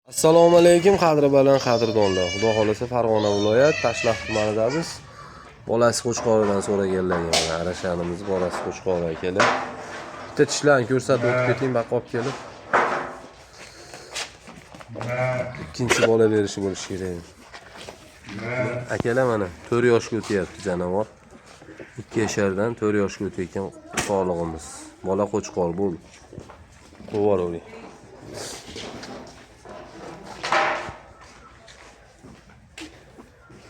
Assalomu alaykum, qadri baland qadrdonlar. Xudo xolasa, Farg'ona viloyat Tashnax tumanidamiz. Bolasi qo'chqoridan so'raganlarga mana arashanimiz bolasi qo'chqori akalar. Bitta tishlarni ko'rsatib o'tib keting, baqa olib kelib. Ikkinchi bola berishi bo'lishi kerak. Akalar, mana 4 yoshga o'tyapti jonivor. 2 yashardan 4 yoshga o'tayotgan sog'lig'imiz. Bola qo'chqor bo'ldi. Qo'yib yuboravering.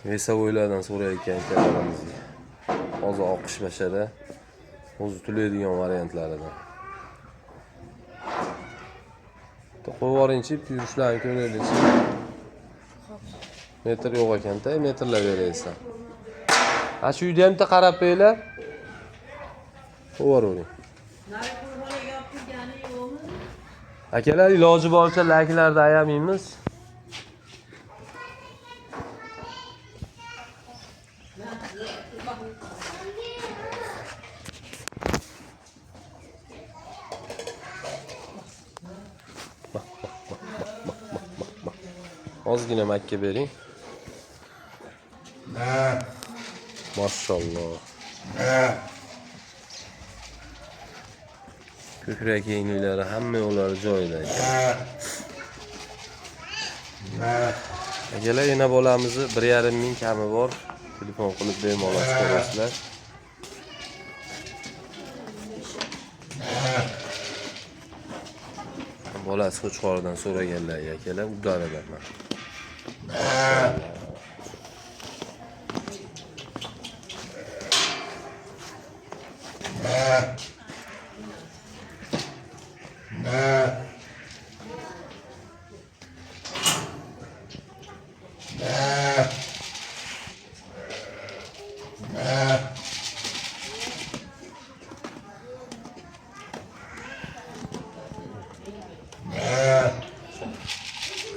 Весовой lardan so'rayotgan akalarimizga. Hozir oqish bashara o'zi to'laydigan variantlaridan. Bitta qo'yib yuboringchi, bitta yurishlarini ko'raylikchi. Metr yo'q ekanda, metrlar beraysan. Ha, shu uyda ham bitta qarab qo'yinglar. Qo'yib yuboravering. Akalar, iloji boricha layklarni ayamaymiz. Ozgina makka bering. Mashalloh. Ko'krak kengliklari, hamma yo'lari joyida ekan. Akalar, ena bolamizni 1,5 ming kami bor. Telefon qilib bemalol ko'rasizlar. Bolasi qo'chqoridan so'raganlar akalar, uddaridan mana.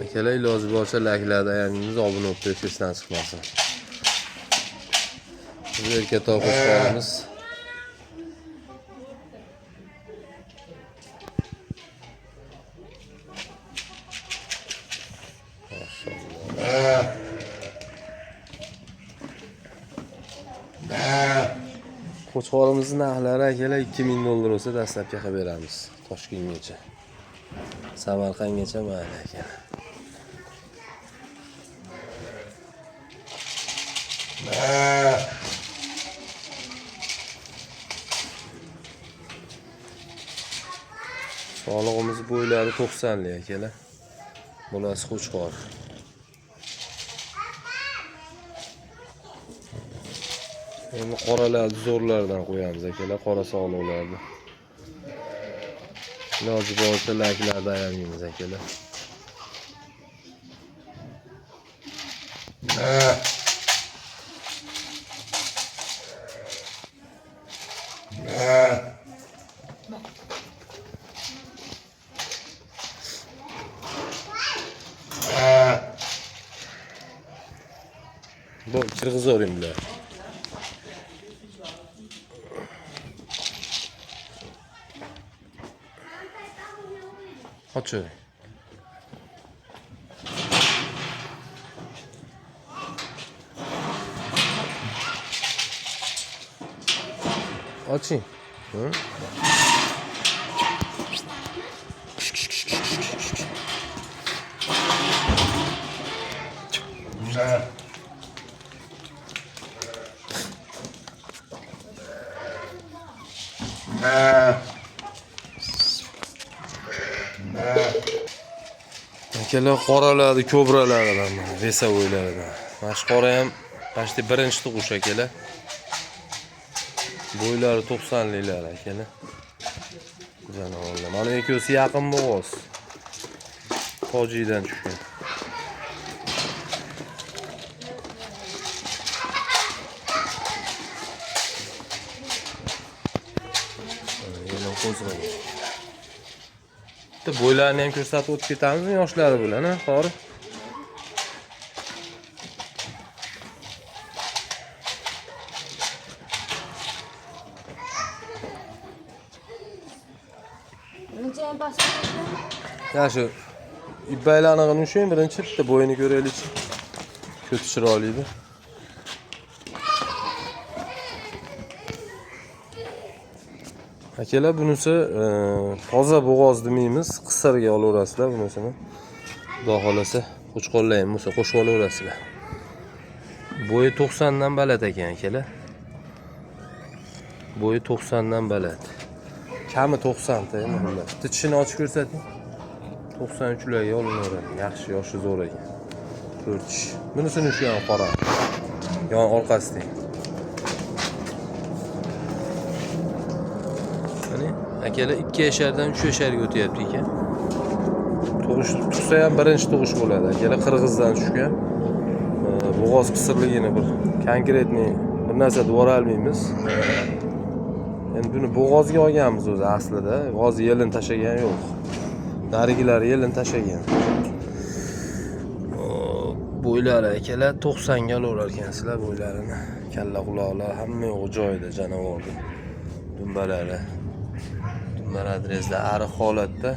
Akalar, iloji boricha layklarni ayamaymiz, obuna bo'lib qo'yib esdan chiqmasin. Biz erkatoy qo'chqorimiz. Mashalloh. Qo'chqorimizni narxlari, akalar, 2000 dollar bo'lsa, dastlabki qilib beramiz Toshkentgacha. Samarqandgacha mayli akalar. Sog'lig'imiz bo'ylari 90 lik akalar. Bolasi qo'chqor. Endi qoralarni zo'rlardan qo'yamiz akalar, qora sog'liqlarni. Iloji boricha layklarni ayamaymiz akalar. Bo'l, kirgizavering bular. Ochavering. Oching. Hı? Akalar, qoralarni kobralaridan mana весовой laridan. Mana shu qora ham почти birinchi tug'ish akalar. Bo'ylari 90 liklar akalar. Jonivorlar. Mana ikkovsi yaqin bo'g'oz. Tojikdan tushgan. Mana yana qo'zg'agan. Bitta bo'ylarini ham ko'rsatib o'tib ketamizmi yoshlari bilan, ha, qori? Necha ham past ekan? Ya shu Ipbaylanig'ini ushlang birinchi, bitta bo'yini ko'raylikchi. Ko'ti chiroyli. Akalar, bunisi toza bo'g'oz demaymiz, qisirga olaverasizlar bunisini. Xudo xolasa, qo'chqorlar ham bo'lsa qo'shib olaverasizlar. Bo'yi 90 dan baland ekan akalar. Bo'yi 90 dan baland. Kami 90 ta endi xullas. Bitta tishini ochib ko'rsating. 93 larga olinaveradi. Yaxshi, yoshi zo'r ekan. 4 tish. Bunisini shu ham qora. Yon orqasida. Mana akalar 2 yashardan 3 yasharga o'tyapti ekan. Tug'ish tug'sa ham birinchi tug'ish bo'ladi. Akalar Qirg'izdan tushgan. Bo'g'oz qisirligini bir конкретный bir narsa deb yubora olmaymiz. Endi buni bo'g'ozga olganmiz o'zi aslida. Hozir yelin tashlagan yo'q. Narigilari yelin tashlagan. Bo'ylari akalar 90 ga olaverar ekansizlar bo'ylarini. Kalla quloqlar hamma yo'g'i joyida jonivorni. Dumbalari. Dumbar adresda ariq holatda.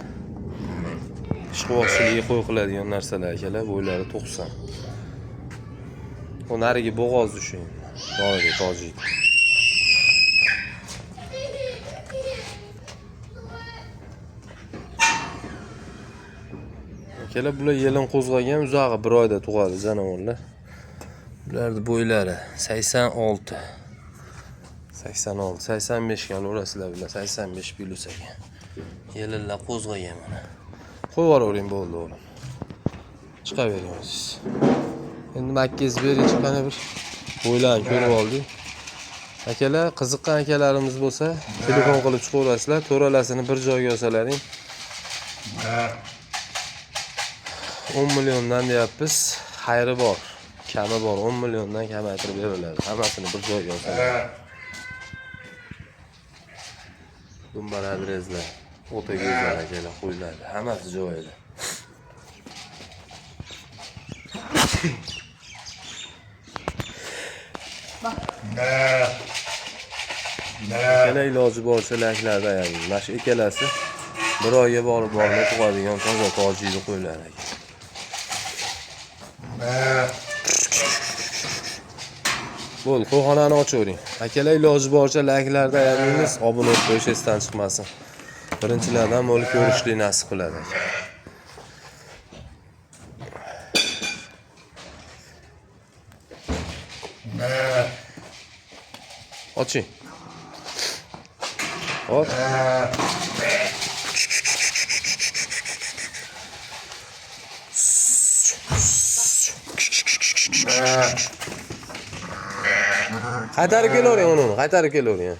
Ishqibozchilikka qo'y qiladigan narsalar akalar, bo'ylari 90. U narigi bo'g'oz shu endi. Yonida tojik. Akalar bular yelin qo'zg'agan, uzog'i bir oyda tug'adi jonivorlar. Bularni bo'ylari 86. 86, 85 ga olaverasizlar bular, 85 plus ekan. Yelinlar qo'zg'agan mana. Qo'yib yuboravering bo'ldi o'g'lim. Chiqavering o'zingiz. Endi makkangizni beringchi, qani bir bo'ylarni ko'rib oldik. Akalar, qiziqqan akalarimiz bo'lsa, telefon qilib chiqaverasizlar. To'ralasini bir joyga olsalaring 10 milliondan deyapmiz. Xayri bor, kami bor. 10 milliondan kamaytirib beriladi. Hammasini bir joyga olsalar. Dumbar adreslar, o'ta go'zal akalar, qo'ylar. Hammasi joyida. Akalar iloji boricha layklarda ayang. Mana shu ikkalasi bir oyga borib bormay tug'adigan toza tojikli qo'ylar aka. Bo'ldi, qo'yxonani ochavering. Akalar iloji boricha layklarda ayamaymiz, obuna bo'lib qo'yish esdan chiqmasin. Birinchilardan bo'lib ko'rishlik nasib qiladi aka. Oching. Hop. Qaytarib kelavering uni, qaytarib kelavering.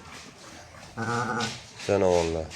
Jonivorlar.